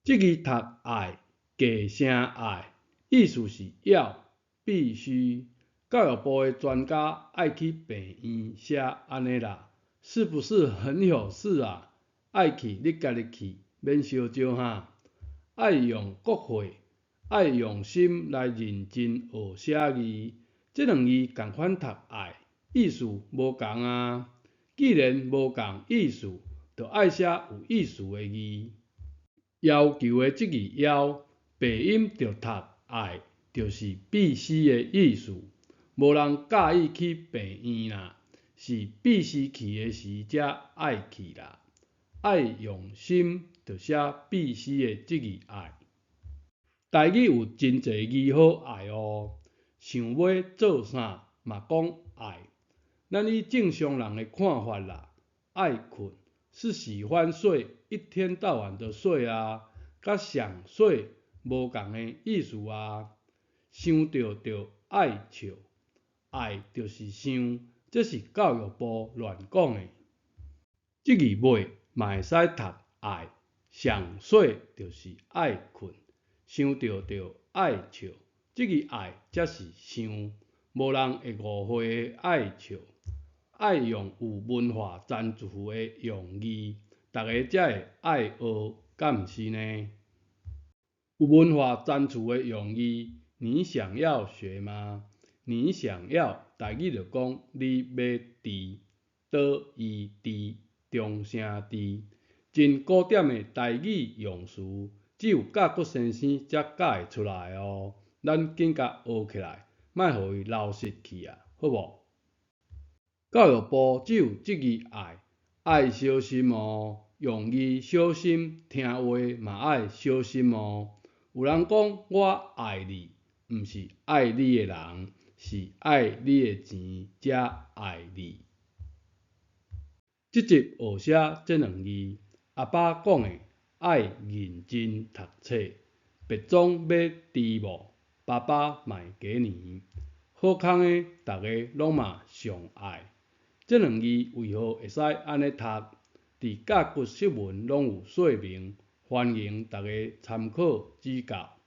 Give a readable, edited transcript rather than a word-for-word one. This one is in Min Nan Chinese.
這字讀愛，假聲愛，意思是要，必須。教育部的專家愛去病院寫按呢啦，是不是很有事啊？愛去你家己去，免相招哈。愛用國會，愛用心來認真學寫字，這兩字仝款讀愛，意思無仝啊。既然無仝意思，就愛寫有意思的字。要求的這字要，白音著讀愛，就是必須的意思。無人佮意去病院啦，是必須去的時才愛去啦。愛用心，就寫必須的這字愛。台語有真濟字好愛哦，想欲做啥嘛講愛。咱以正常人的看法啦，愛睏是喜歡睡，一天到晚的睡啊，佮想睡無仝的意思啊。想著就愛笑，愛就是想，這是教育部亂講的。這字尾嘛會使讀愛，想睡就是愛睏，想著就愛笑，這字愛才是想，無人會誤會的愛笑。愛用有文化層次的用字，逐家才會愛學，敢毋是呢？有文化層次的用字，你想要學嗎？你想要，台語就講你欲治，倒伊治，中聲治，真古典的台語用詞，只有教骨先生才教會出來哦。咱緊共學起來，莫予伊流失去啊，好無？教育部只有這字愛，愛小心哦，用字小心，聽話嘛愛小心哦。有人講我愛你，毋是愛你的人，是愛你的錢才愛你。這集學寫這兩字，阿爸講的愛認真讀冊，別總欲治無，爸爸嘛會給你。好康的，逐家攏嘛上愛。這兩字為何會使按呢讀？佇甲骨釋文攏有說明，歡迎逐家參考指教。